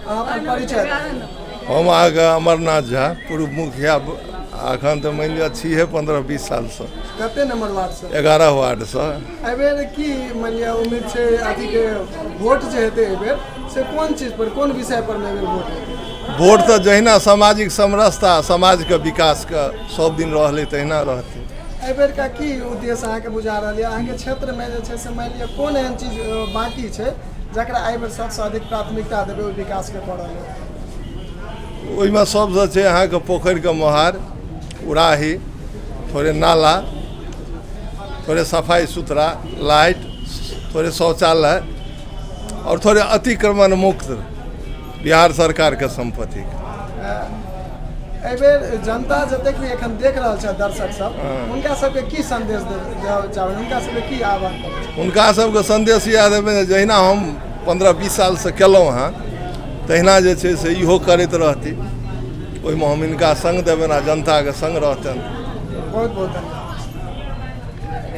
अहाँ अपन परिचय दिअ। हम अहाँके अमरनाथ झा, पूर्व मुखिया। एखन तऽ मानि लिअ छिहे 15-20 सालसँ। कते नंबर वार्डसँ? 11 वार्डसँ। एहिबेर की मानि लिअ उम्मीद छै, अथीके वोट जे हेतै एहिबेर, से कोन चीज पर, कोन विषय पर एहिबेर वोट हेतै? वोट तऽ जहिना सामाजिक समरसता, समाजके विकासके सब दिन रहलै, तहिना रहतै। एहिबेरका की उद्देश्य अहाँके बुझा रहल यऽ? अहाँके क्षेत्रमे जे छै से मानि लिअ कोन एहन चीज बाँकी छै जकरा एहिबेर सबसँ अधिक प्राथमिकता देबै ओहि विकासके करऽ लेल? ओहिमे सबसँ छै अहाँके पोखरिके मोहार, उड़ाही, थोड़े नाला, थोड़े सफाइ सुथरा, लाइट, थोड़े शौचालय आओर थोड़े अतिक्रमण मुक्त बिहार सरकारके सम्पत्तिके। एहिबेर जनता जतेक भी एखन देख रहल छथि दर्शक सब, हुनका सबके की संदेश देबऽ चाहबै? हुनका सबके की आह्वान करबै? हुनका सबके संदेश इएह देबै जे जहिना हम 15-20 सालसँ केलहुँ हेँ, तहिना जे छै से इहो करैत रहती। ओहिमे हम हिनका सङ्ग देबनि आ जनताके सङ्ग रहतनि। बहुत बहुत धन्यवाद।